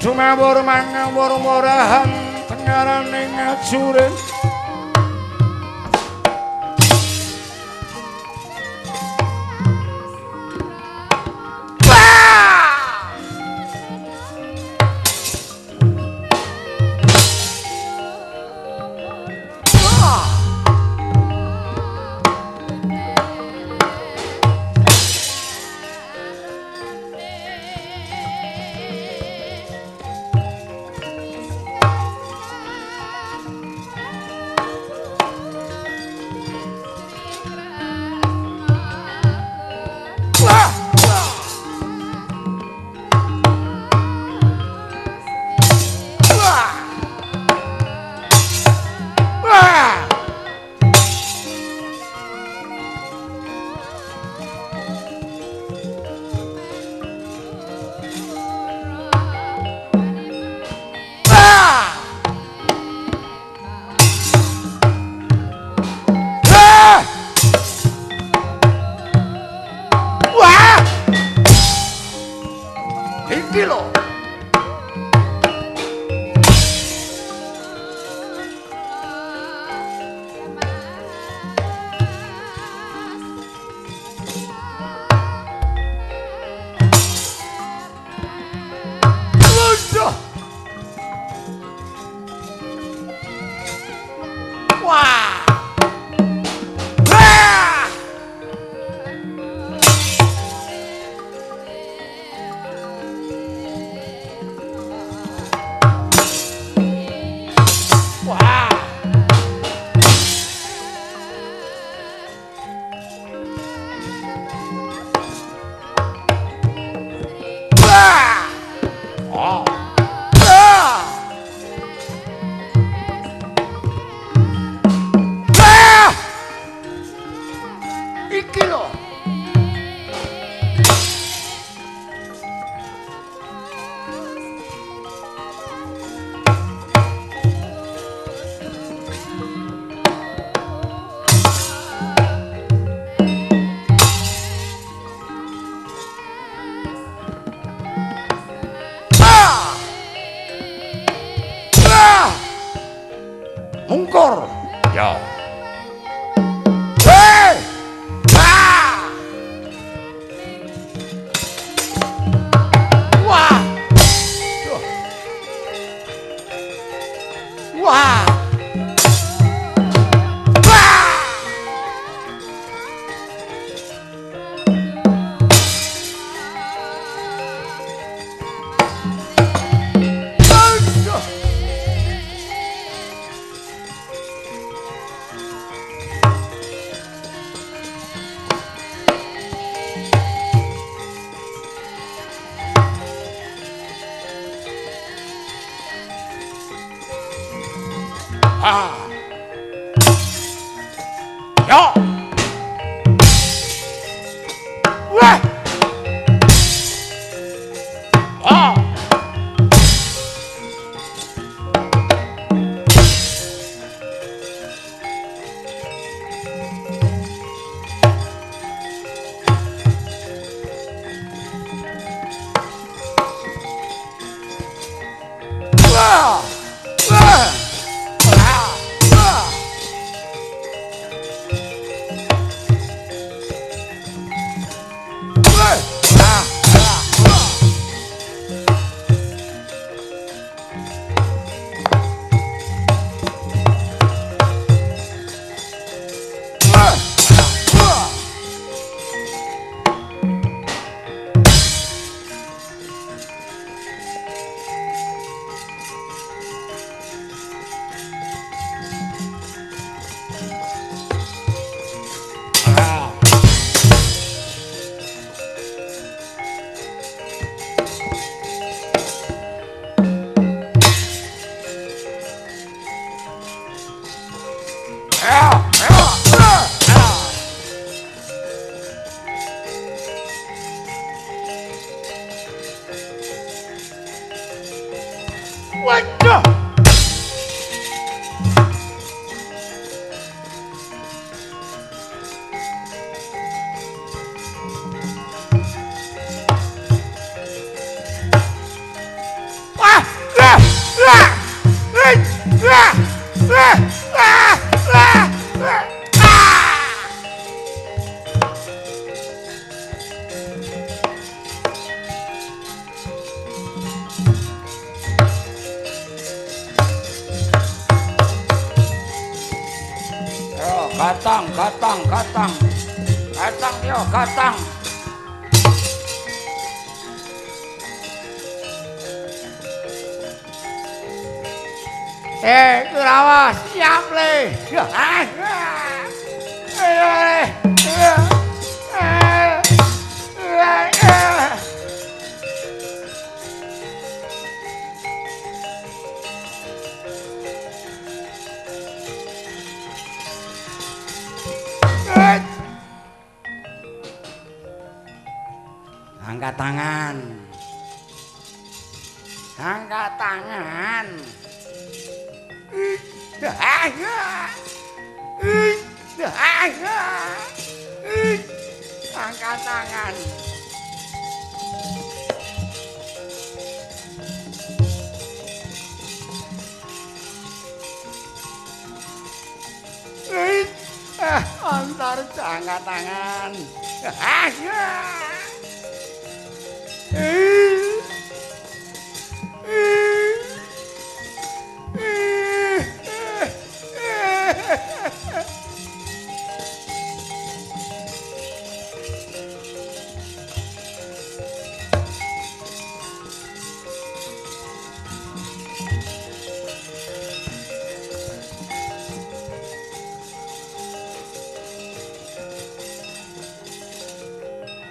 Dumawur mangawur morahan tengarane ngajurin. Mungkur. Ya. Hei! Ah! Wah! Duh. Wah! Ah. Ya. Wah. Ah. Wah. Wah. Waduh. Wah. Gotong, gotong, gotong. Gotong yo, gotong. Eh, Kurawa siap le. Angkat tangan. Angkat tangan. Angkat tangan. Antar angkat tangan.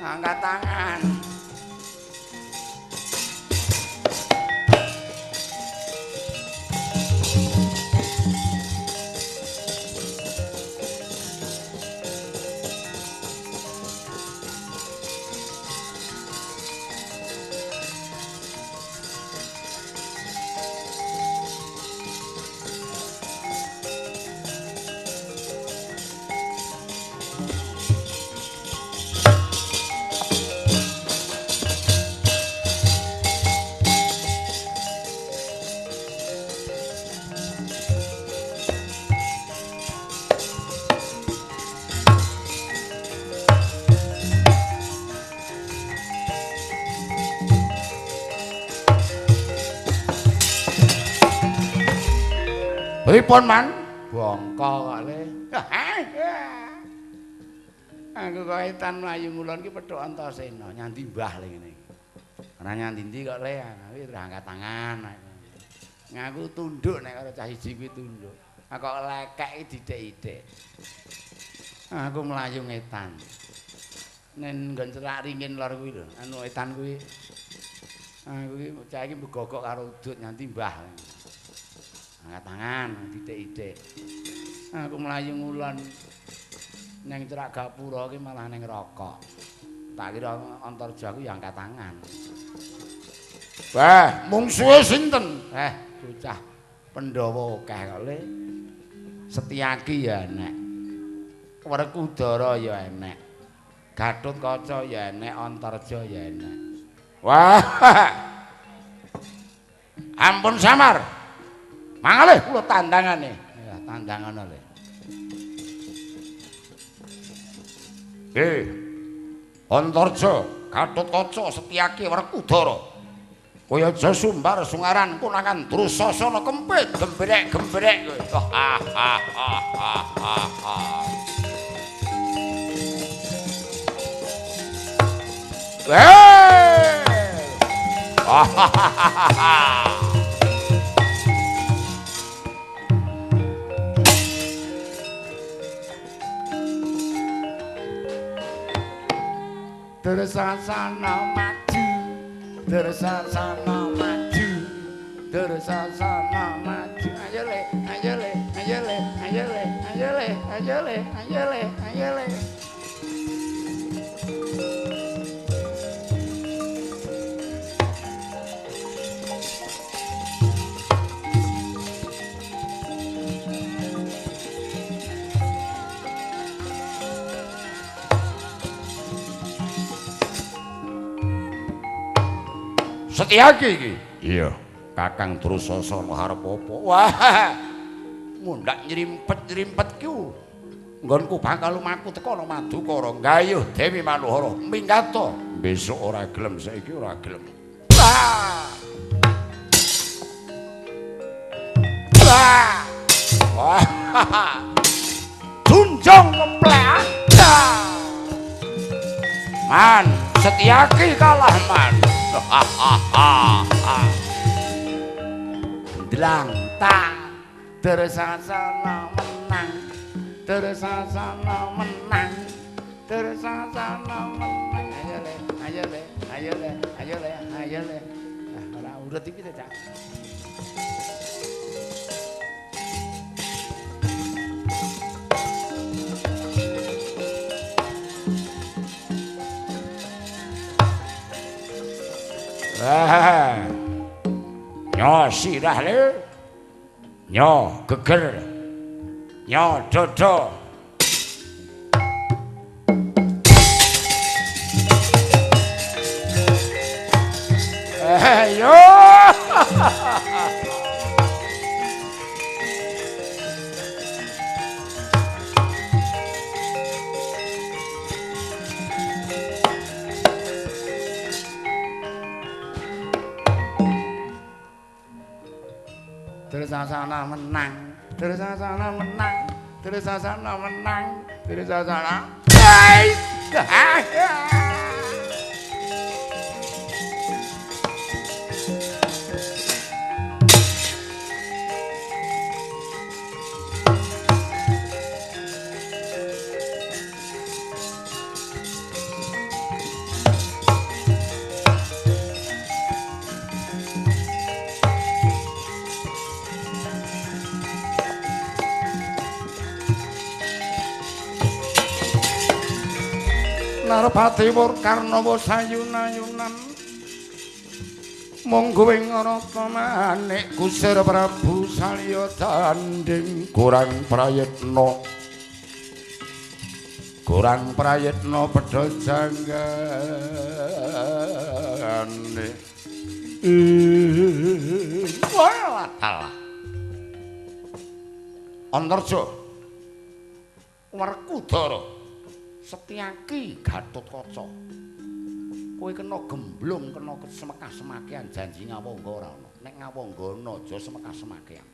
Angkat tangan. Pripun man? Bongko kok le. Aku kok etan mlayu ngulon ki pethuk Antasena nyandi mbah le ngene iki. Ora nyandi ndi kok le, aku angkat tangan. Ngaku tunduk nek karo cah siji kuwi tunduk. Aku kok lekek iki dithik-ithik. Aku mlayu ngetan. Nen nggon cerak ringin lor kuwi lho, anu etan kuwi. Aku iki cah iki begogok karo udut nyanti mbah. Angkat tangan, dithik-ithik. Aku mlayu ngulon neng cerak gapura ki malah neng rokok. Tak kira Antarja ku ya angkat tangan. Wah, mungsuhe sinten? Bocah Pandhawa akeh kok le. Setyaki ya enek. Werkudara ya enek. Gatotkaca ya enek, Antarja ya enek. Wah. Ampun samar. Mangalih kula tandangane. Ya, tandangane le. Nggih. Antarja, Gatotkaca, Setyaki, Werkudara. Kowe aja sumbar sungaran konangan Drusasana kempit gembrek-gembrek kowe. Ha ha ha ha ha. Hei! Ha ha ha ha. Drusasana maju, Drusasana maju, Drusasana maju. Ayo le, ayo le, ayo le, ayo le, ayo le, ayo le, ayo le, ayo le. Setyaki iki. Iya, Kakang Drusasana arep apa? Wah. Mundhak nyrimpet-nyrimpet ku. Nggonku bakal lumaku teka ana Madukara nggayuh Dewi Manohara minggato. Besok ora gelem, saiki ora gelem. Wah. Wah. Wah. Tunjung Man, Setyaki kalah man. Dlang tak Dursasana menang. Dursasana menang. Dursasana menang. Ayo le, ayo le, ayo le, ayo le, ayo le. Ah, ora urut iki to, Cak. Nyo sirah le, nyo geger, nyo dodo. Ayo. Dursasana menang, Dursasana menang, Dursasana menang, Dursasana. Narpati Karnawa sayun-ayunan monggo ing rata manik kusir Prabu Salya tanding kurang prayitna pedha janggane. Walah Antarja Werkudara Setyaki Gatotkaca kowe kena gemblung kena semekah-semakean janji ngawangga ora ana nek ngawangga aja semekah-semakean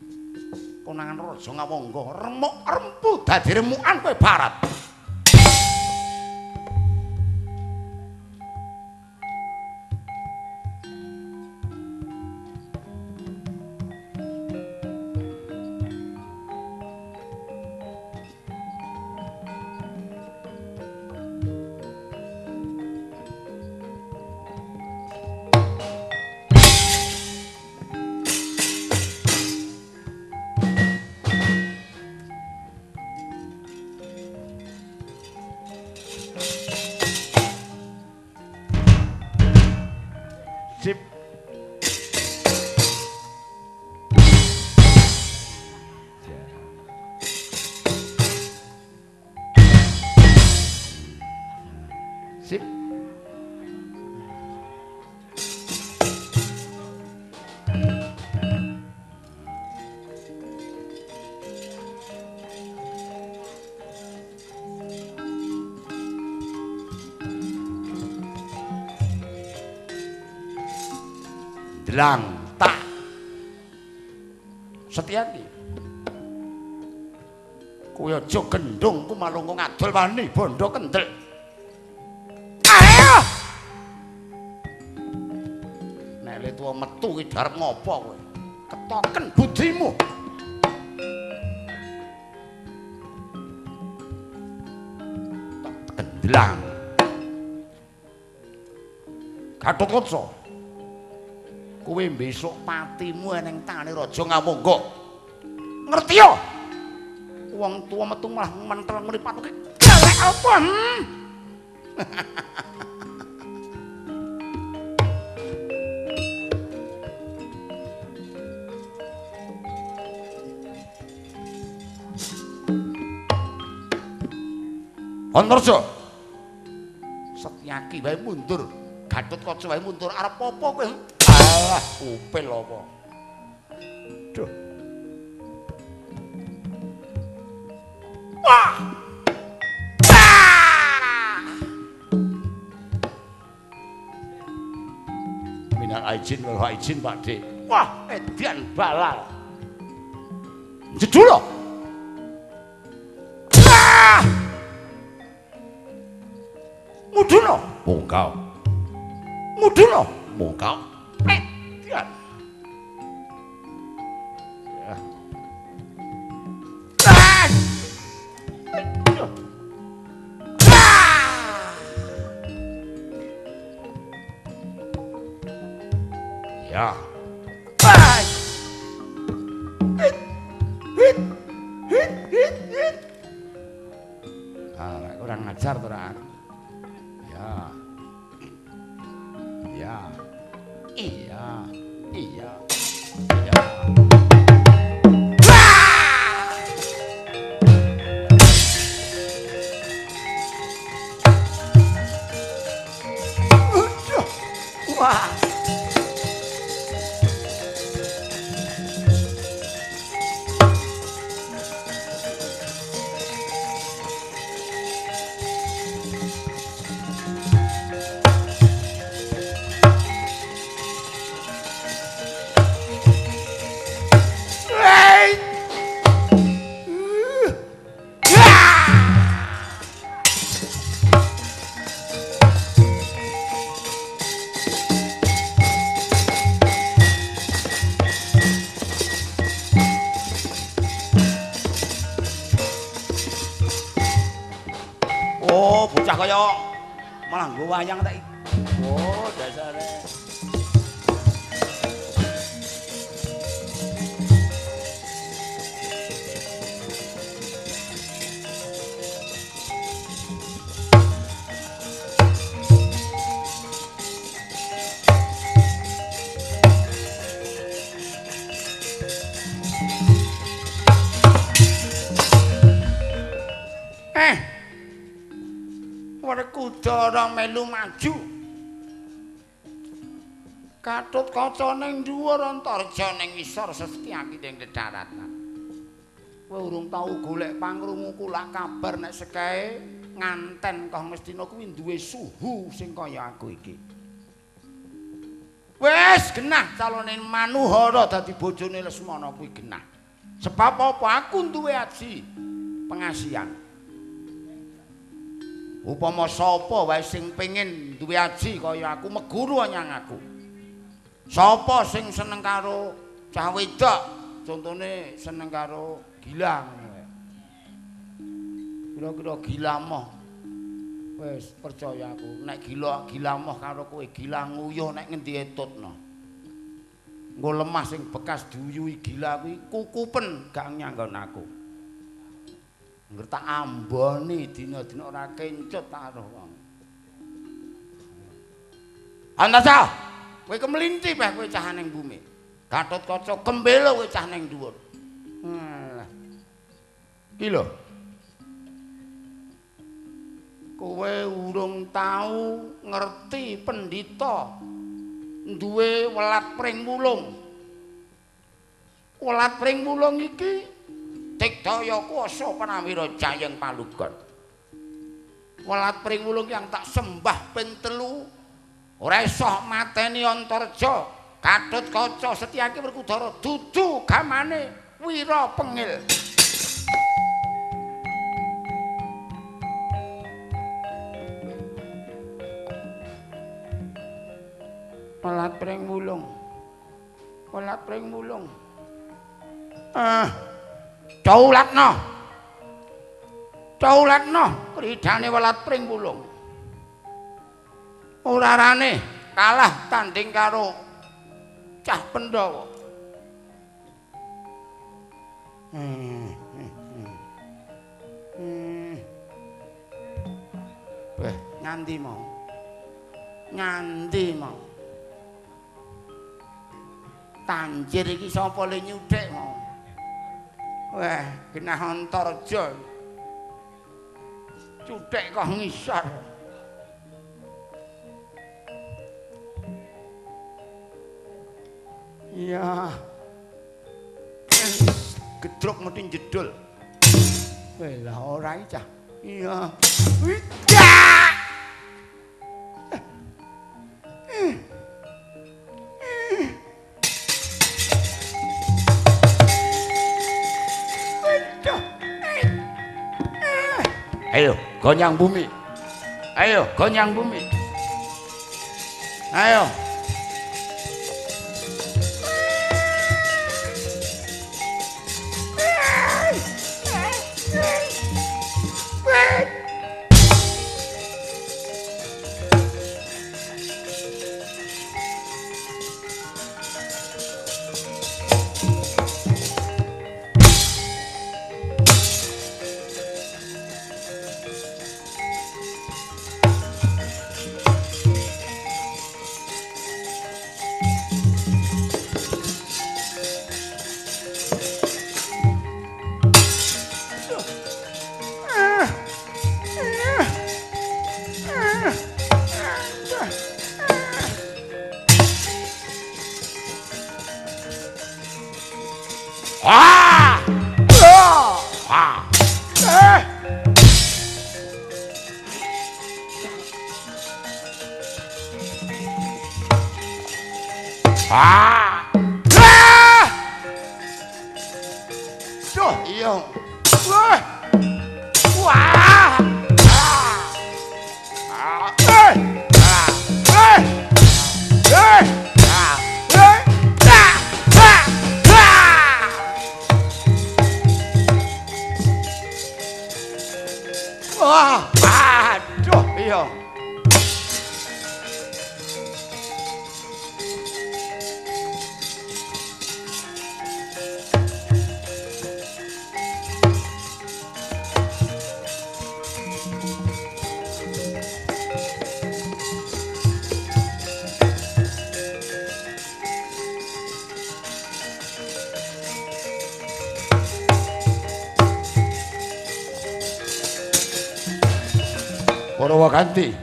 konangan raja ngawangga remuk rempu dadi remukan kowe barat. Sip. Dlang tak Setyaki kowe aja gendhong ku malungkung adol wani bondo kendel. Ayo nek le tuwa metu ki arep ngopo kowe ketoken budimu. Tak kendlang Gatotkaca kowe besok patimu ning tangane raja Ngawangga. Ngerti ya? Wong tuwa metu malah mentel mripatku ki galek apa? Antarja Setyaki wae mundur, Gatotkaca wae mundur, arep apa kowe? Alah, upil apa? Duh. Wah. Ah! Minal aijin wal haijin Pak Dik. Wah, edan balal. Jedul. Ah! Mudhuna, mongko. Mudhuna, mongko. Edan. Ya. Ya. Hit. Hit hit hit. Ah, kurang ajar to ra. Ya. Ya. Iya. Iya. Ya. Wah. Oh, bocah kaya malah nggo wayang tak. Oh, dasare. Werkudara melu maju. Katut kaca ning dhuwur Antarja ning ngisor Setyaki ning dedaratan. Kowe urung tau golek pangrungu kulak kabar nek sekae nganten kok Ngastina kuwi duwe suhu sing kaya aku iki. Wis genah calone Manuhara dadi bojone Lesmana kuwi genah. Sebab apa aku duwe aji pengasihan. Upama sapa wae sing pengin duwe aji kaya aku meguru nyang aku. Sapa sing seneng karo cah wedok, contone seneng karo Gila ngono wae. Kira-kira gila moh. Wis percaya aku, nek gila gila moh karo kowe gila nguyuh nek ngendi etutno. Engko lemah sing bekas diuyuhi gila kuwi kukupen gak nyanggon aku. Ngger tak amboni dina-dina ora kencut tak roh wong. Antaca, kowe kemelinti peh kowe cah ning bumi. Gatotkaca kembelo kowe cah ning dhuwur. Alah. Iki lho. Kowe urung tau ngerti pendhita duwe welat pring wulung. Welat pring wulung iki digdaya kuwasa Pranawira Jayeng Palugon. Welat pring wulung yang tak sembah ping 3 ora iso mateni Antarja, Gatotkaca Setyaki Werkudara dudu gamane Wira Pengil. Welat pring wulung. Welat pring wulung. Ah. Caulatno. Caulatno kridane welat pring wulung. Ora rane kalah tanding karo cah Pandhawa. Weh, nganti mau. Nganti mau. Tanjir iki sapa le nyuthik mau? Wah, genah Antarja. Cuthik kok ngisor. Iya. Gedruk mesti jedul. Weh, lah ora iki cah. Iya. Ayo, gonyang bumi. Ayo gonyang bumi. Ayo.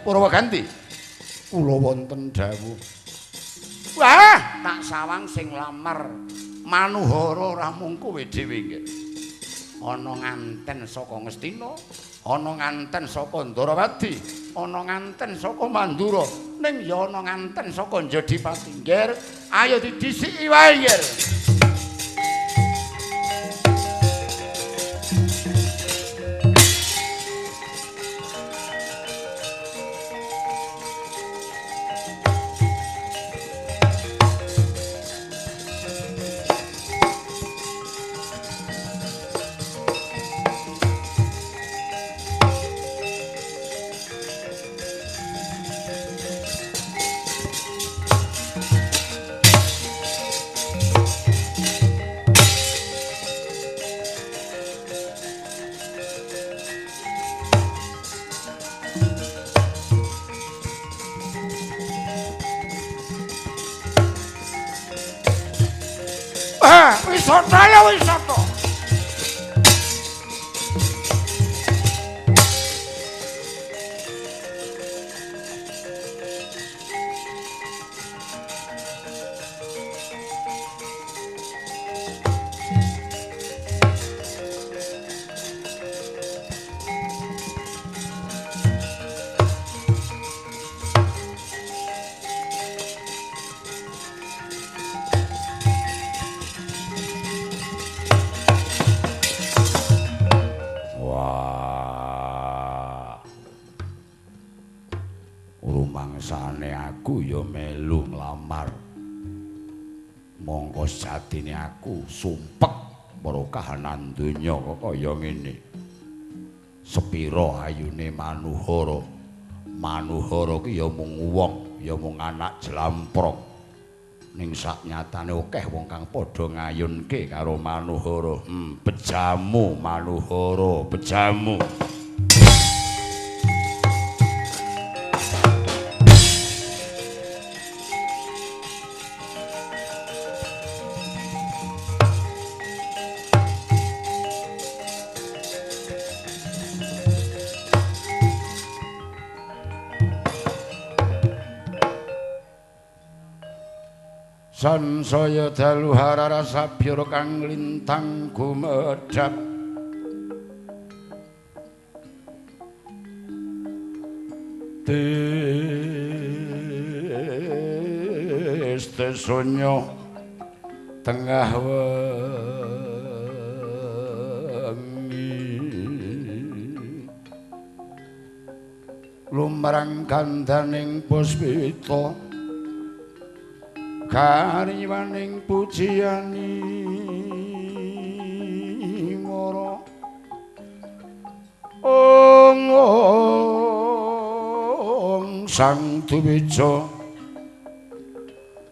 Purwa ganti. Kula wonten dawuh. Wah, tak sawang sing lamar Manuhara ora mung kowe dhewe nggih. Ana nganten saka Ngastina, ana nganten saka Ndarawadi, ana nganten saka Mandura, ning ya ana nganten saka Jodipati. Nggih, ayo didhisiki wae nggih. Wisata. Rumangsane aku ya melu nglamar. Mongko sejatine aku sumpek karo kahanan donya kok kaya ngene. Sepira ayune Manuhara. Manuhara ki ya mung wong, ya mung anak jlamprong. Ning saknyatane akeh wong kang padha ngayunke karo Manuhara. Bejamu Manuhara, bejamu. Sansaya dalu harara sabyara kang lintang gumedhap. Tes sonya tengah wengi. Lumrang gandaning puspita kariwaning pujiani mara ong ong sang duwija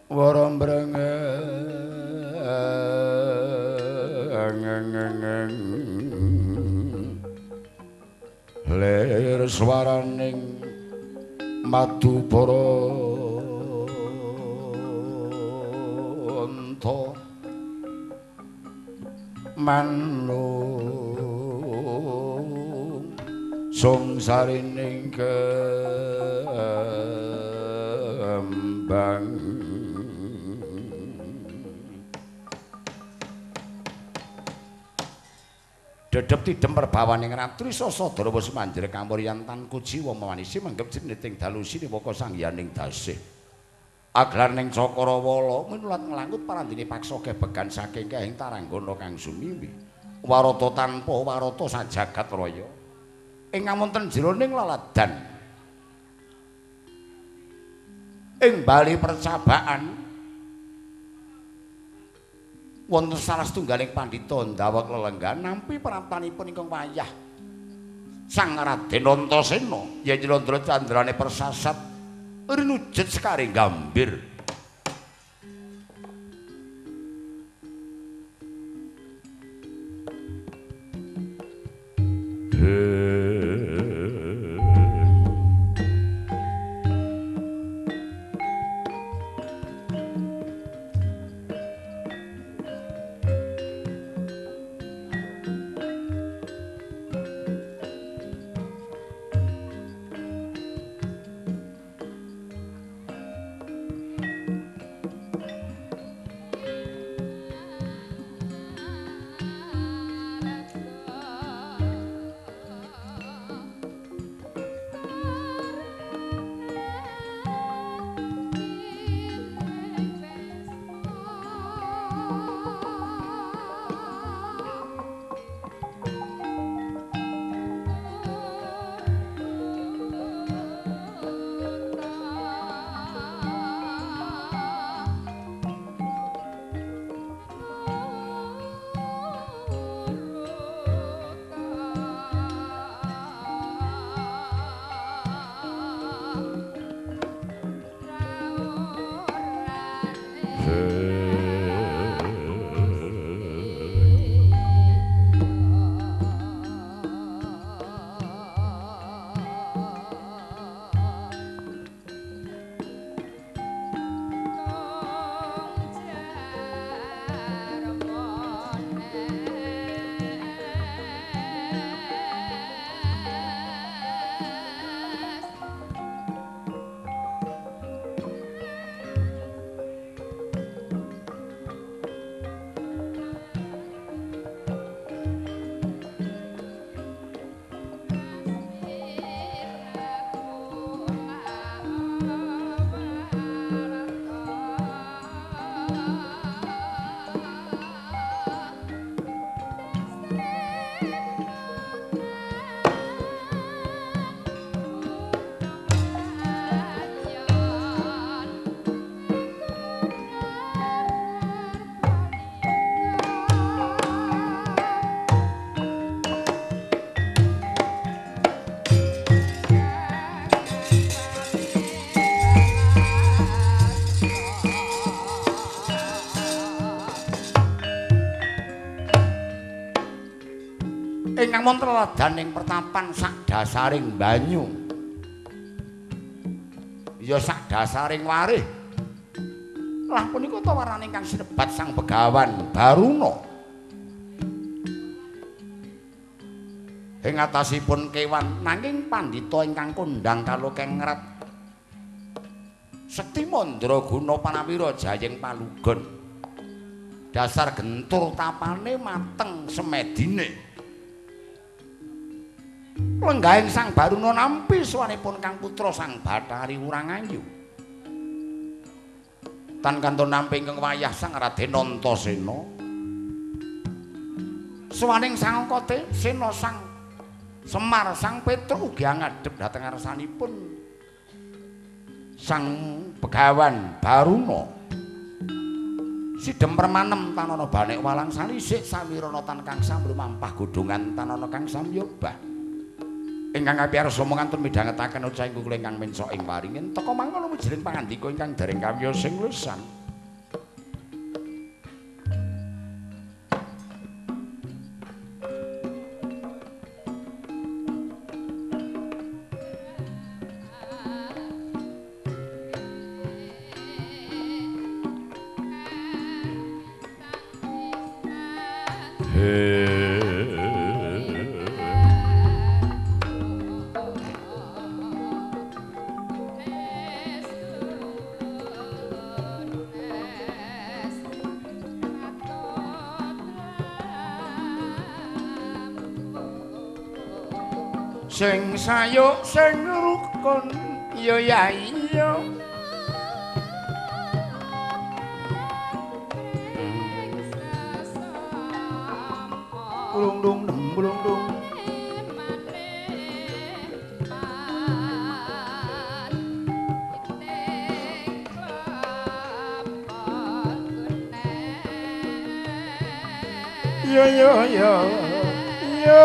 wara mbrengeng lir swaraning madu paranta manung sungsarining kembang. Dedep tidem perbawaning ratri sasa darawa sumanjer kamuryan tan kujiwa mawanisi menggep jeniting dalu siniwaka sangyaning dasih. Aglar ning Cakrawala minulat nglanggut parandene paksa gebegan saking kehing taranggana kang sumiwi. Warata tanpa warata sajagat raya. Ing wonten jroning laladan. Ing bali percabaan wonten salah setunggaling pandhita ndaweg lelenggan nampi praptanipun ingkang wayah Sang Raden Antasena yen Candra candrane persasat rinujet sekaring gambir. Ingkang wonten ladaning pertapan sak dasaring banyu ya sak dasaring warih lah punika tawarane ingkang sinebat Sang Begawan Baruna ing atasipun kewan nanging pandhita ingkang kondhang kalokengrat sekti mandraguna panawira jayeng palugon dasar gentur tapane mateng semedine. Lenggahing Sang Baruna nampi suwanipun kang putra Sang Bathari Wurangayu. Tan kantun nampi ingkang wayah Sang Raden Antasena. Suwaning Sang Sena Sang Semar Sang Petruk ugi ngadhep dhateng ngarsanipun Sang Begawan Baruna. Sidhem permanem tanana banek walang salisik sawirana tan kang samlumampah godhongan tanana kang samyobah. Ingkang kapiyarsa mangantun midhangetaken ocahing kula ingkang mencok ing waringin teka mangkono wijiring pangandika ingkang dereng kawiyos sing lesan. Sing sayuk sing rukun ya ya iya. Blung dung blung dung. Yo yo yo yo.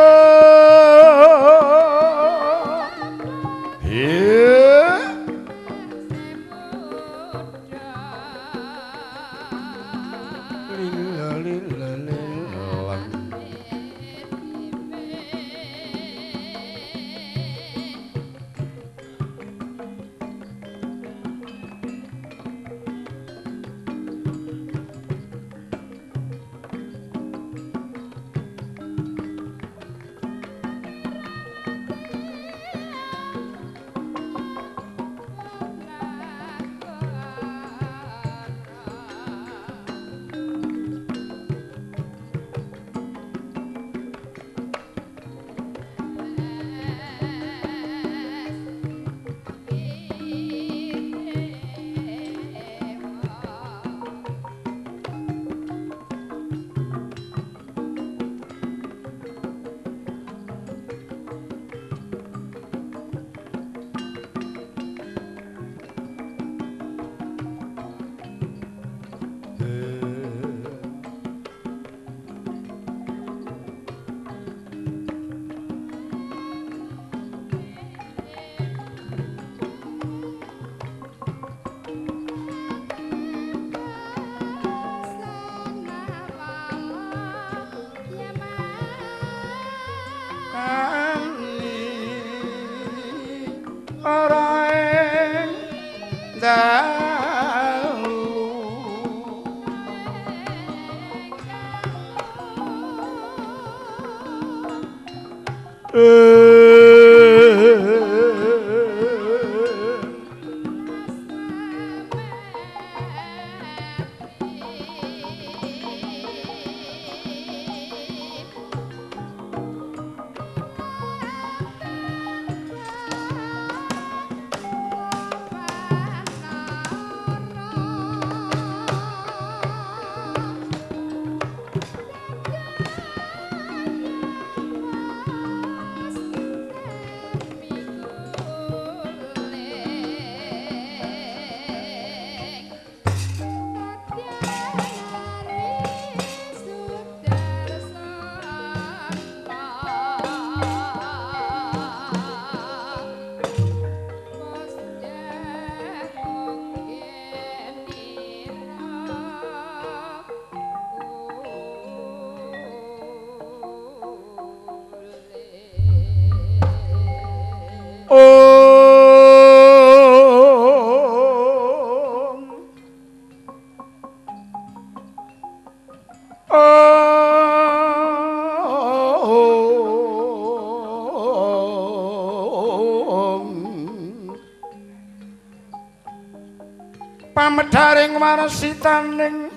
Pamedharing warsitaning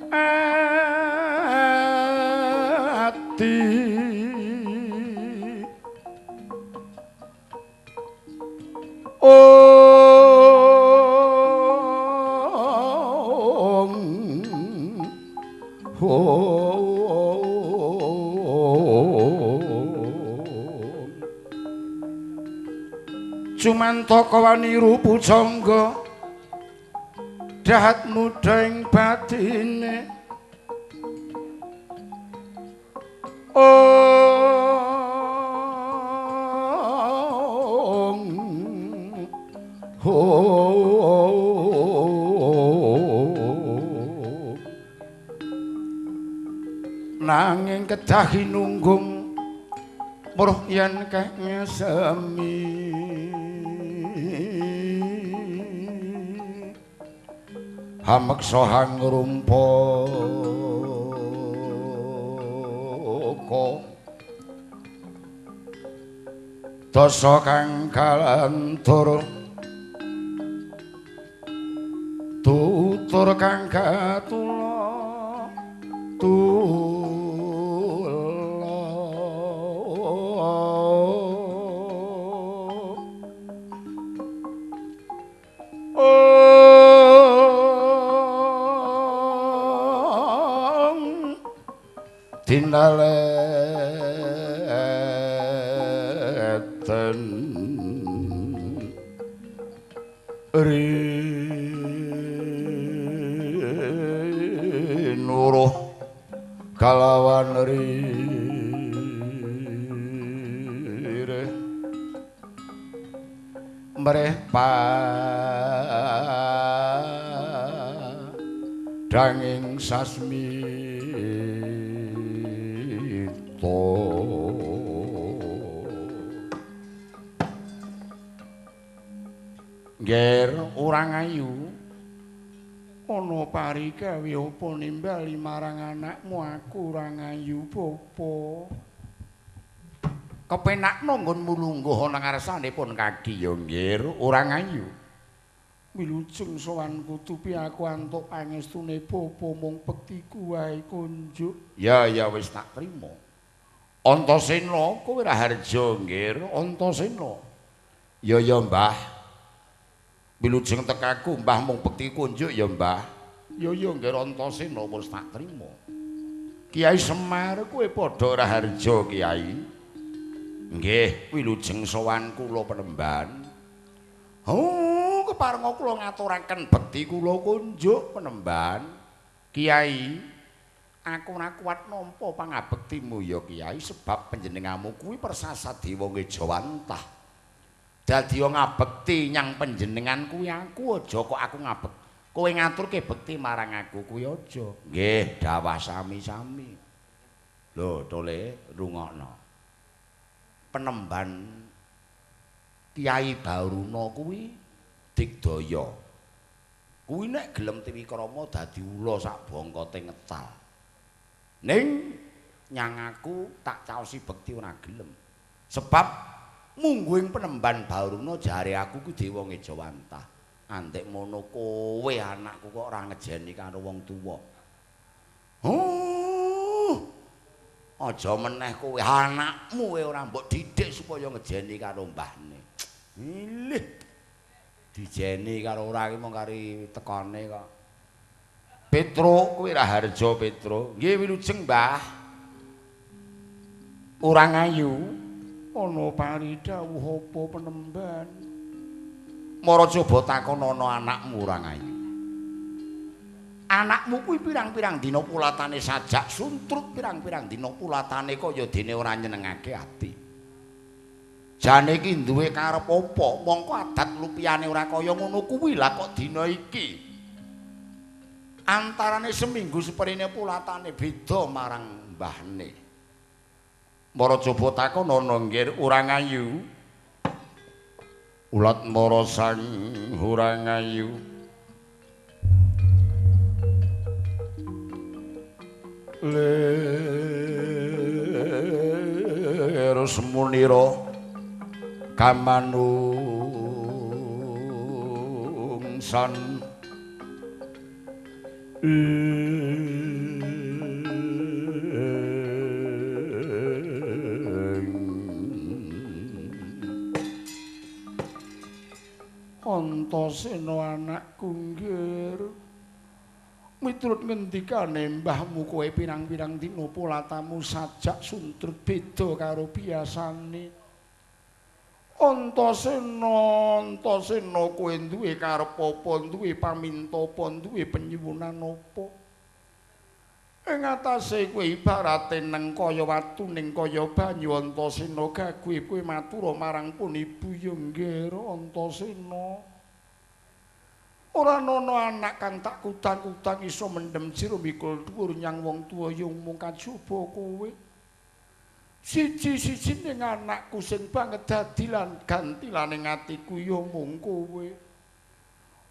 ati Om Om. Cumantaka waniru pujangga dahat mudha ing batine. Ong ho nanging kedah hinunggung weruh yen keh ngesemi. Hameksa hangrumpaka dasa kang kalantur tutur kang katula tula. Dinaleten rinuruh kalawan ririh mreh padanging sasmi. Ngger ora ngayu ana parigawe apa nimbali marang anakmu aku ora ngayu bapa. Kepenakno nggonmu lungguh ana ngarsanipun kaki ya ngger ora ngayu. Wilujeng sowan kutupi aku antuk pangestune bapa mung bektiku wae kunjuk. Ya ya wis tak trima. Antasena kowe Raharja nggir Antasena. Ya ya Mbah. Wilujeng tekaku Mbah mung bekti kunjuk ya Mbah. Ya ya nggir Antasena wis tak trima. Kiai Semar kowe padha Raharja Kiai. Nggih, wilujeng sowan kula penemban. Oh, keparenga kula ngaturaken bekti kula kunjuk penemban. Kiai, aku ora kuat nampa pangabektimu ya Kiai sebab panjenenganmu kuwi persasat dewa ngejawantah. Dadi ngabekti nyang panjenengan kuwi aku aja kok aku ngabek. Kowe ngaturke bekti marang aku kuwi aja. Nggih, dawah sami-sami. Lho, tole rungokno. Penemban Kiai Baruna kuwi digdaya. Kuwi nek gelem tiwikrama dadi ula sak bongkote ngetal. Ning nyang aku tak caosi bekti ora gelem. Sebab mungguing penemban Baruna jare aku ku dewa ngejawantah. Antek mono kowe anakku kok ora ngejeni karo wong tuwa. Oh. Aja meneh kowe anakmu kowe ora mbok didik supaya ngejeni karo mbahne. Ilih. Dijeni karo ora iki mung kari tekane kok. Petro kowe Raharja Petro. Nggih wilujeng Mbah. Ora ngayu ana paridhawuh apa penemban. Mara coba takonono anakmu ora ngayu. Anakmu kuwi pirang-pirang dina pulatane sajak suntrut, pirang-pirang dina pulatane kaya dene ora nyenengake ati. Jane iki duwe karep apa? Mongko adat lupiyane ora kaya ngono kuwi lah kok dina iki. Antarane seminggu seprene pulatane beda marang mbahne. Mara coba takonono nggir ora ngayu. Ulat mara sang ora ngayu. Lir semunira kamanungsan Antasena anakku nggir. Miturut ngendikane mbahmu kowe pirang-pirang dina polatamu sajak suntrut beda karo biasane. Antasena, Antasena kowe duwe karep apa, duwe paminta apa, duwe penyuwunan apa? Ing atase kowe ibarate neng kaya watu ning kaya banyu Antasena gawe kowe matur marang pun ibu ya nggih Antasena. Ora ana anak kang tak kutang-kutang iso mendhem jero mikul dhuwur nyang wong tuwa ya mung kajaba kowe. Siji-siji ning anakku sing banget dadi lan gantilane atiku ya mung kowe.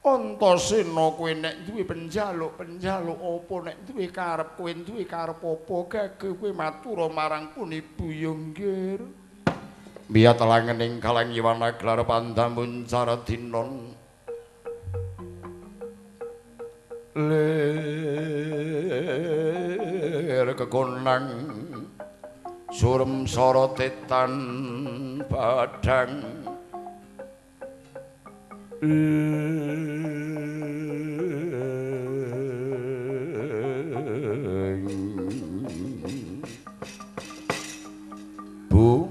Antasena kowe nek duwe penjaluk-penjaluk apa, nek duwe karep kowe duwe karep apa, gage kowe matur marang pun ibu ya nggih. Miyat langening kalang yiwana gelar pandamun cara dinon. Lir kekonang surem sorote tan padhang. Bu,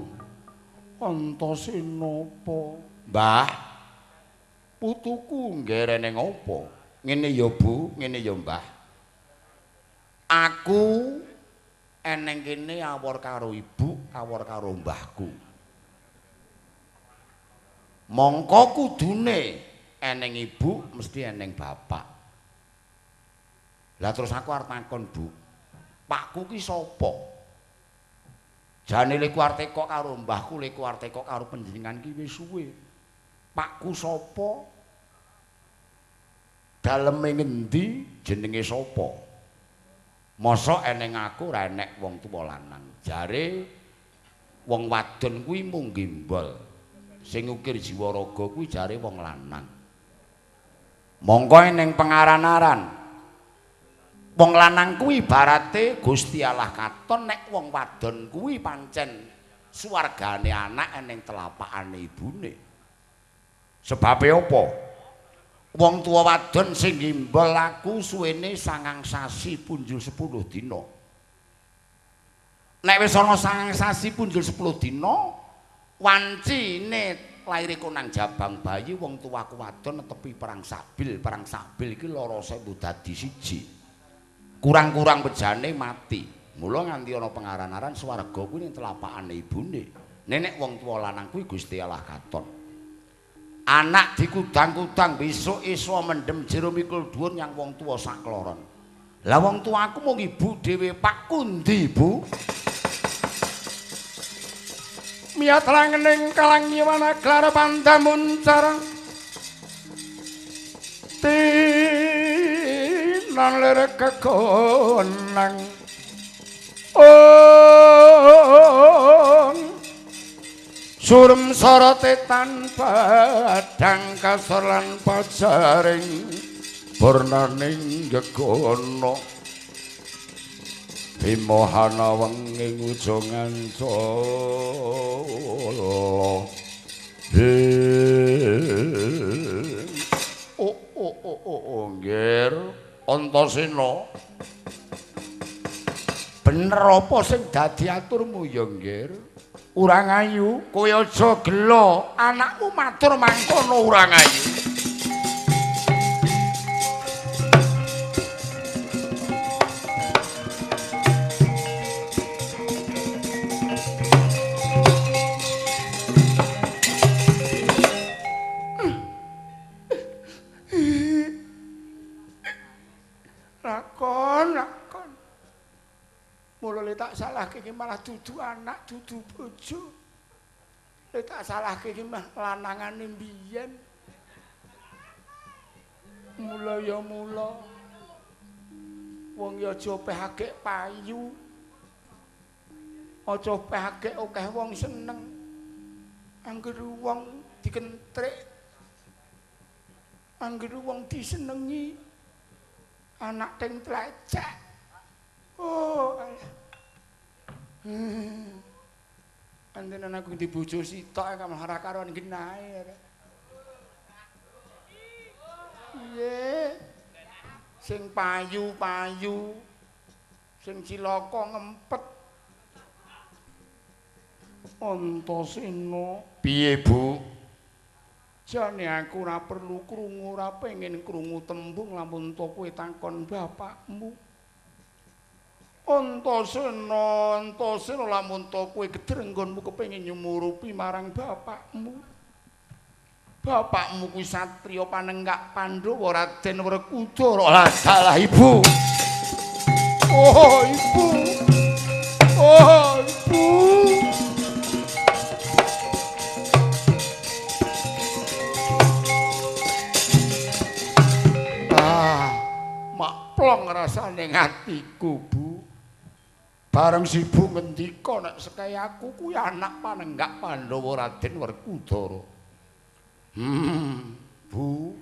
Antasena apa? Mbah, putuku nggerene ngopo? Ngene ya Bu, ngene ya Mbah. Aku eneng kene awor karo ibu, awor karo mbahku. Mongko kudune eneng ibu mesti eneng bapak. Lah terus aku arep takon, Bu. Pakku ki sapa? Jane leku arep tekok karo mbahku, leku arep tekok karo panjenengan ki wis suwe. Pakku sapa? Daleme ngendi, jenenge sapa? Mosok eneng aku ora enek wong tuwa lanang. Jare wong wadon kuwi mung gembol. Sing ngukir jiwa raga kuwi jare wong lanang. Mongko eneng pengaran-aran. Wong lanang kuwi ibarate Gusti Allah katon, nek wong wadon kuwi pancen swargane anak eneng telapakane ibune. Sebabe apa? Wong tuwa wadon sing gimbal aku suwene 9 sasi punjul 10 dina. Nek wis ana 9 sasi punjul 10 dina, wancine laire nang jabang bayi wong tuaku wadon netepi perang sabil. Perang sabil iki lara sewu dadi siji. Kurang-kurang bejane mati. Mula nganti ana pengaran-aran swarga kuwi ning telapakane ibune. Nenek wong tuwa lanang kuwi Gusti Allah katon. Anak dikudang-kudang besok iso mendem jero mikul dhuwur nyang wong tuwa sakloron. Lah wong tuaku mung ibu dhewe, Pakku ndi, Bu? Miyat langening kalang yiwana glar pandamun cara tinan lir kegonang. Ong surem sorote tan padhang kasor lan pajaring purnaning gegono Bimohana wengi ujung ancala. Oh oh oh oh nggih Antasena. Bener apa sing dadi aturmu ya nggih? Urang ayu, kowe aja gela, anakmu matur mangkono urang ayu. Lakon, lakon. Mula le tak salahke iki malah dudu anak, dudu bojo. Le tak salahke iki mah lanangane mbiyen. Mula ya mula. Wong ya aja pehake payu. Aja pehake akeh wong seneng. Angger wong dikentrik. Angger wong disenengi. Anak teng tlecek. Oh, alah. Antenan aku di bojo sitok malah ora karuan genahe. Piye? Sing payu-payu, sing cilaka ngempet. Antasena. Piye, Bu? Jane aku ora perlu krungu, ora pengen krungu tembung lamun to kowe takon bapakmu. Antasena, Antasena lamun to kowe gedrenggonmu kepengin nyumurupi marang bapakmu. Bapakmu kuwi satriya panenggak Pandhawa Raden Werkudara. Lah salah ibu. Oh ibu. Oh ibu. Ah, mak plong rasane atiku, Bu. Bareng sibu ngendika nek sekaya aku kuwi anak panenggak Pandhawa Raden Werkudara. Bu,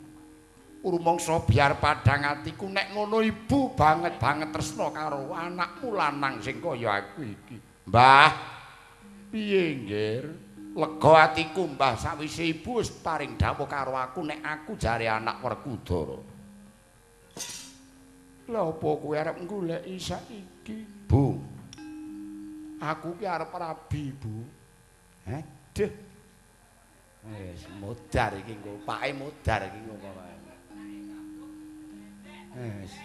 rumangsa biar padhang atiku nek ngono ibu banget-banget tresna karo anakmu lanang sing kaya aku iki. Mbah, piye nggir? Lega atiku Mbah sawise ibu wis paring dawuh karo aku nek aku jare anak Werkudara. Lha apa kowe arep goleki saiki? Bu, aku ki arep rabi, Bu. Aduh. Wis modar iki engko, pake modar iki engko pokoke. Wis.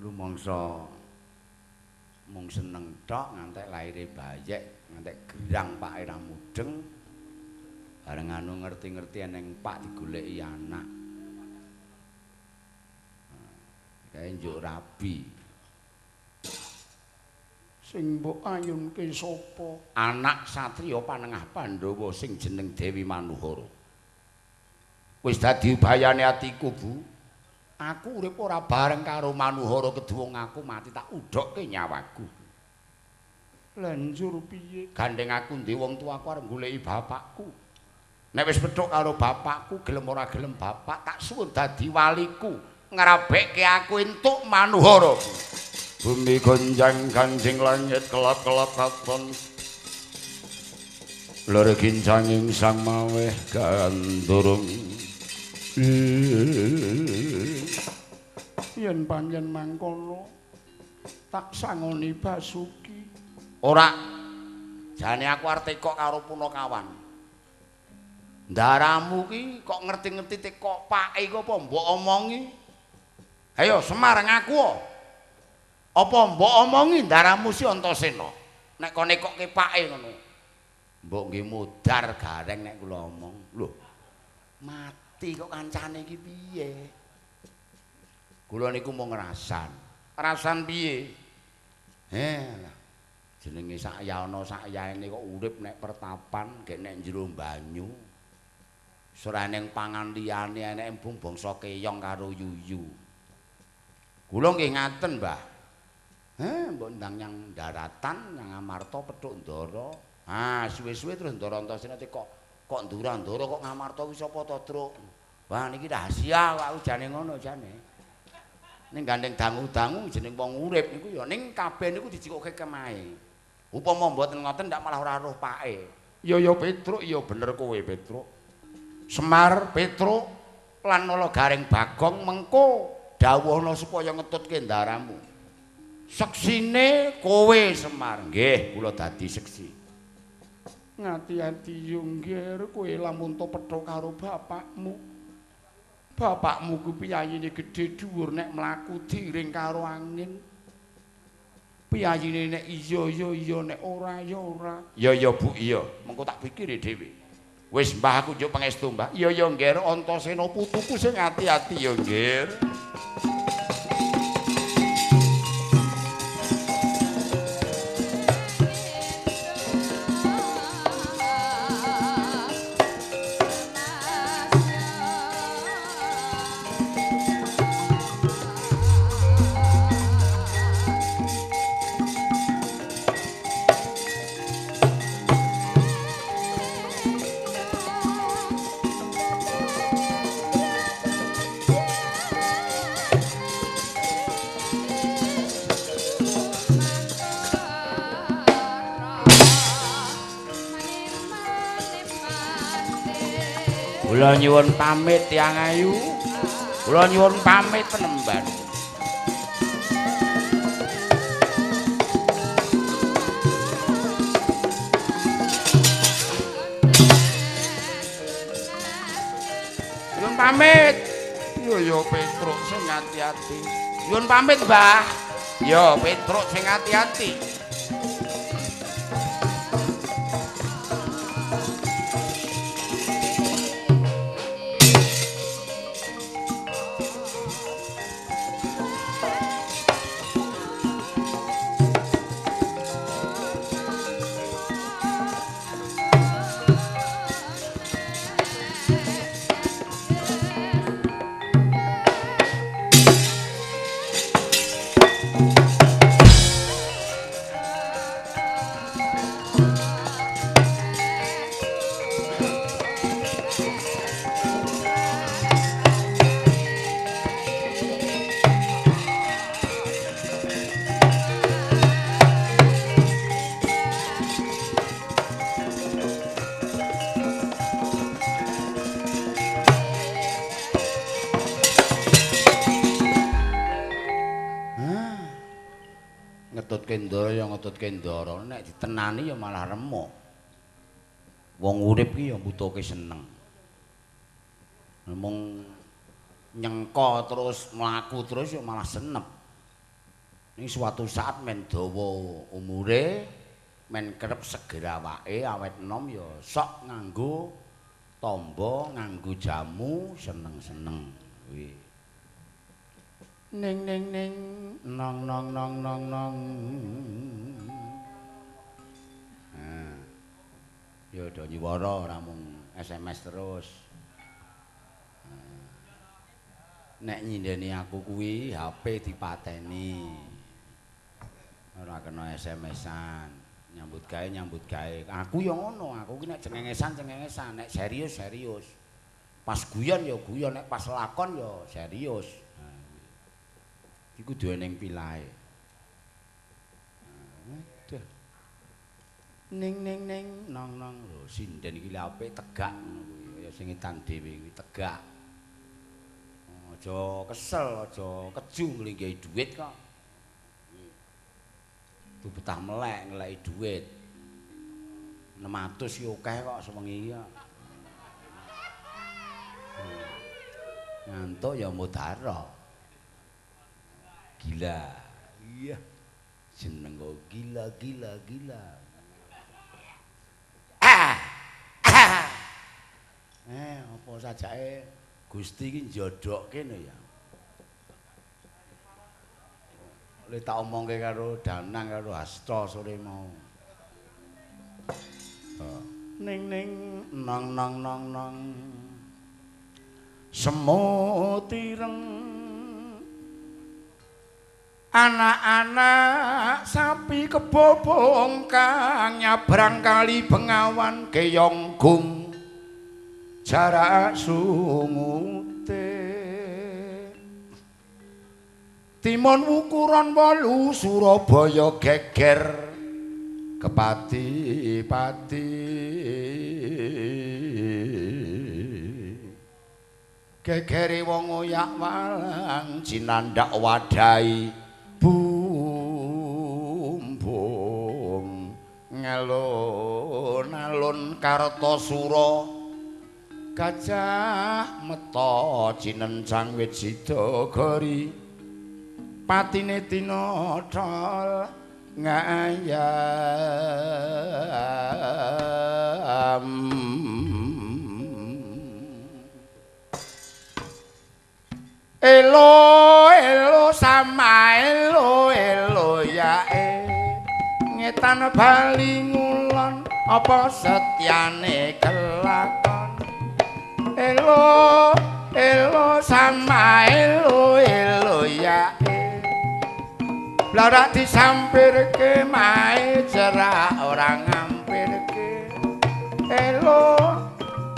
Rumangsa mung seneng tok ngantek laire bayek, ngantek gerang pake ra mudeng. Bareng anu ngerti-ngerti eneng pak digoleki anak. Kae njuk rabi. Sing mbok ayunke sapa? Anak satriya panengah Pandhawa sing jeneng Dewi Manuhara. Wis dadi bayane atiku, Bu. Aku urip ora bareng karo Manuhara keduwung aku mati tak udhokke nyawaku. Lah njur piye? Gandeng aku ndek wong tuaku arep goleki bapakku. Nek wis pethuk karo bapakku, gelem ora gelem bapak tak suwun dadi waliku, ngrabekke aku entuk Manuhara. Bumi gonjang ganjing langit kelap-kelap katon. Loro kincanging sang maweh gandurung. Yen pancen mangkono tak sangoni Basuki. Ora. Jane aku arep tekok karo punakawan. Ndaramu ki kok ngerti-ngerti tekok pake iku apa mbok omongi? Ayo Semar ngaku. Apa mbok omongi ndaramu si Antasena? Nek kon nekokke pake ngono. Mbok nggih modar gareng nek kula omong. Lho. Mati kok kancane iki piye? Kula niku mung ngrasan. Rasan piye? Lah jenenge sak yana sak yaene kok urip nek pertapan, gek nek jero banyu. Ora eneng pangan liyane enek embung bangsa keyong karo yuyu. Kula nggih ngaten, Mbah. Mbok ndang nyang daratan nyang Amarta pethuk Ndara. Ah, suwe-suwe terus Ndara Antasena kok ndura-ndara kok Ngamarta kuwi sapa to, Truk? Wah, niki rahasia kok aku jane ngono jane. Ning gandeng dangu-dangu jeneng wong urip niku ya ning kabeh niku dijikoke kemahe. Upama mboten ngoten ndak malah ora roh pake. Ya ya Petruk, ya bener kowe Petruk. Semar Petruk lan Nala Gareng Bagong mengko dawuhna supaya ngetutke ndaramu. Seksine kowe Semar. Nggih, kula dadi seksi. Ngati-ati yo nggir, kowe lamun to pethuk karo bapakmu. Bapakmu ku piyayine gedhe dhuwur nek mlaku diring karo angin. Piyayine nek iya ya iya nek ora ya ora. Ya ya Bu, iya. Mengko tak pikire dhewe. Wis Mbah aku njuk pangestu Mbah. Iya ya nggir, Antasena putuku sing ati-ati ya nggir. Kula nyuwun pamit tiyang ayu. Kula nyuwun pamit penemban. Yo Petruk sing ati-ati. Nyuwun pamit, Mbah. Yo Petruk sing ati-ati. Ndara ya ngetutke ndara, nek ditenani ya malah remuk. Wong urip ki ya mbutuhke seneng. Mung nyengko terus mlaku terus ya malah senep. Ning suatu saat men dawa umure, men kerep seger awake, awet enom ya sok nganggo tamba, nganggo jamu, seneng-seneng kuwi. Ning ning ning nong nong nong nong nong. Nah, ya do nyuwara ora mung SMS terus. Nek nyindeni aku kuwi HP dipateni. Ora kena SMS-an. Nyambut gawe. Aku ya ngono, aku ki nek cengengesan cengengesan, nek serius serius. Pas guyon ya guyon, nek pas lakon ya serius. Iku duwe ning pilahe. Aduh. Ning ning ning nong nong lho sinden iki apik tegak ngono kuwi. Kaya sing etan dhewe kuwi tegak. Aja kesel, aja keju nglinggahi dhuwit kok. Tu betah melek ngeleki dhuwit. 600 ki akeh kok sewengi iki kok. Ngantuk ya mudara. Gila. Iya. Jeneng kok gila gila gila. Ah. Ah. Apa sajake Gusti iki njodokke lho ya. Le tak omongke karo Danang karo Hasta sore mau. Ning ning nong nong nong nong. Semut ireng. Anak-anak sapi kebo bongkang nyabrang kali Bengawan Keyong Gung jarak sungute. Timun wukuran 8 Surabaya geger kepati-pati. Gegere wong oyak walang cinandak wadai bumbung ngalun-alun Kartasura gajah meta cinencang wit sidagari patine tinatol ngayam. Elo elo sama elo elo ya e ngetan bali ngulon apa setyane kelakon. Elo elo sama elo elo ya e blarak disampirke mae cerak ora ngampirke. Elo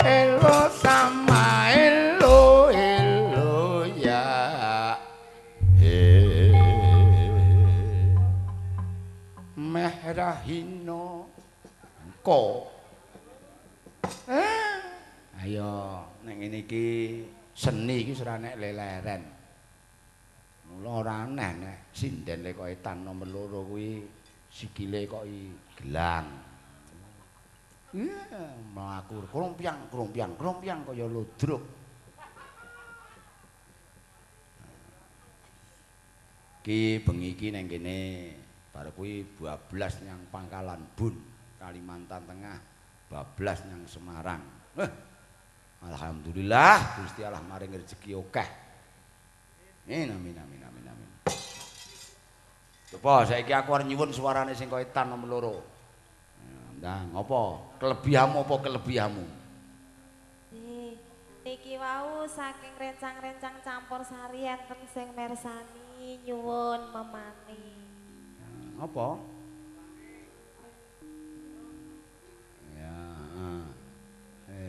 elo sama elo elo ya e mehrahino ko. Ayo nek ngene iki seni iki ora nek leleren. Mula ora aneh nek sinden lek etan nomor 2 kuwi sikile kok gelang. Iya, mlaku krompiang krompiang krompiang kaya ludruk. Ki bengi iki nang kene bar kuwi bablas nyang Pangkalan Bun, Kalimantan Tengah, bablas nyang Semarang. Alhamdulillah Gusti Allah maring rezeki akeh. Amin amin amin amin amin. Coba saiki aku arep nyuwun suarane sing koetan nomor 2. Ndang, apa? Kelebihanmu apa kelebihanmu? Nggih. Niki wau saking rencang-rencang campur sari enten sing mersani nyuwun memani. Apa? Ya,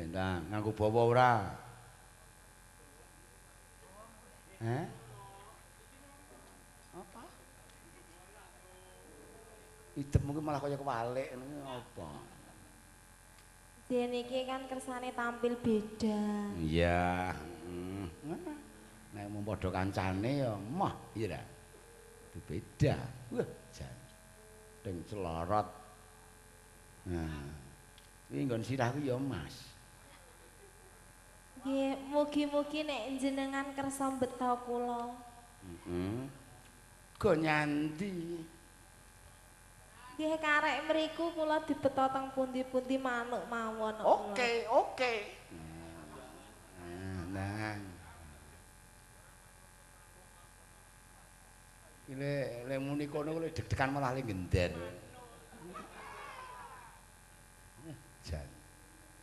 ndang, nganggo bawa ora? Heh? Apa? Idep mungkin malah kaya kewalik ngono apa? Dene iki kan kersane tampil beda. Iya, heeh. Nek mung padha kancane ya mah, iya ra. Itu beda. Wah, jan. Deng celorot. Nah. Kuwi nggon sirah kuwi ya Mas. Nggih, mugi-mugi nek jenengan kersa mbeta kula. Heeh. Go nyandi. Nggih karek mriku kula dibeta teng pundi-pundi manuk mawon. Oke, oke. Nah. Iki le muni kono le deg-degan malah le gender. Jan.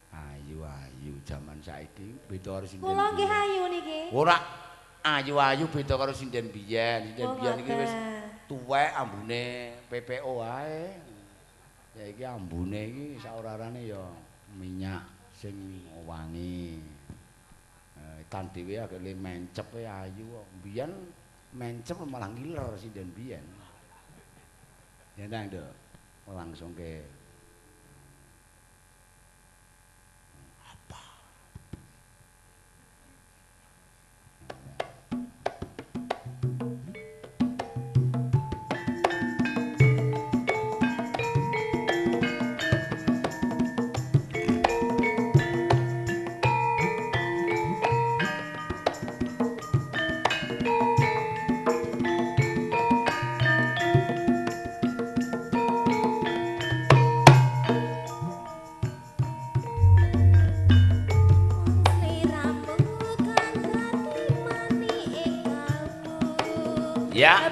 Ayu-ayu jaman saiki beda karo sinden. Kula nggih ayu niki. Ora ayu-ayu beda karo sinden biyen. Sinden biyen iki wis tuwek ambune PPO wae. Ya iki ambune iki saorarane ya minyak sing wangi. Tan dhewe agek le mencep ayu kok. Biyen mencep malah ngiler sinden biyen. Ya ndang, Nduk. Langsung ke ya.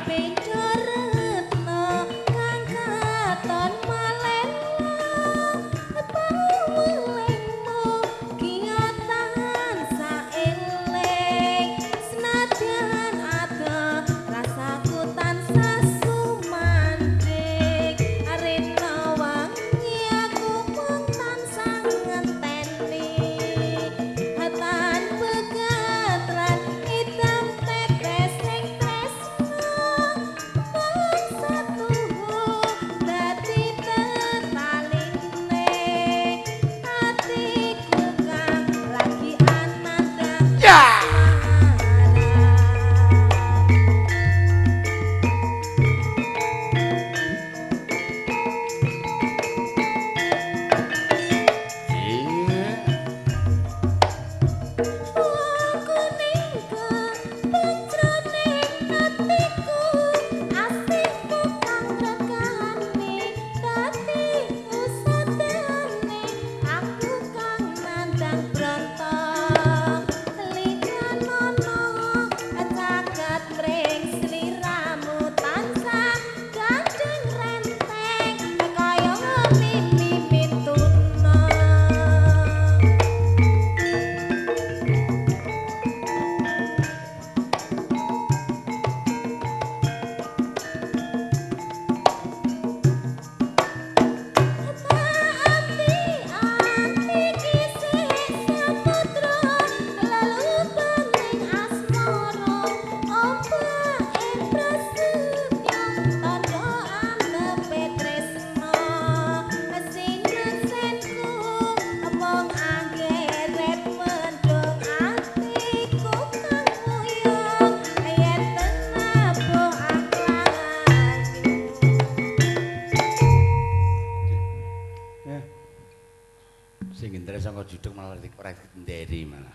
Sing gendere saka judeg malah ora nderi malah.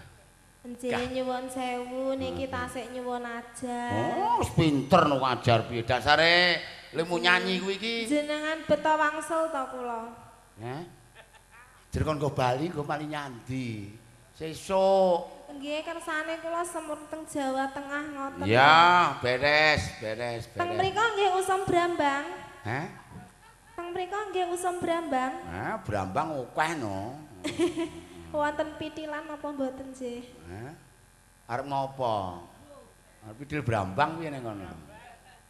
Nggih nyuwun sewu niki tasik nyuwun ajar. Oh, wis pinter no ajar piye dasare lemu nyanyi kuwi iki. Jenengan beto wangsul to kula. Heh. Jer kon nggo bali nggo mali nyandi. Sesuk. Nggih kersane kula semur teng Jawa Tengah ngoten. Ya, beres, beres, beres. Teng mriku nggih usum brambang. Heh? Teng mriku nggih usum brambang. Ah, brambang akeh no. Wonten pitilan apa mboten sih? Heh? Arep ngopo? Arep pitil brambang piye ning kono?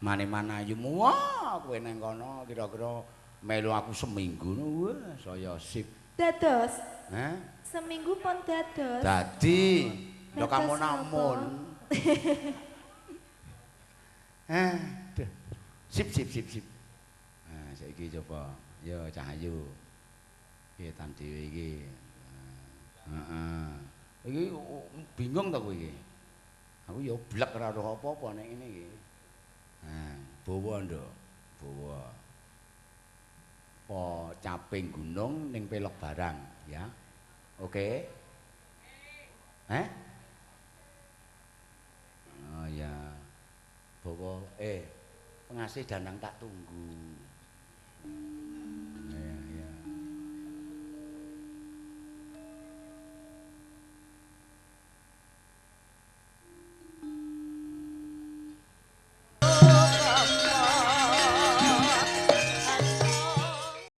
Mane-mane ayumu wah kowe ning kono kira-kira melu aku seminggu no wah saya sip. Dados. Heh? Seminggu pun dados. Dadi, lho kamu namun. Eh, sip sip sip sip. Nah, saiki coba. Yo Cahayu. Iki tan dhewe iki. Heeh. Iki bingung ta kowe iki? Aku ya blek ora roh apa-apa nek ngene iki. Nah, bawa nduk, bawa. Po caping gunung ning pelok barang, ya. Oke. Heh? Oh ya. Bawa pengasih Danang tak tunggu.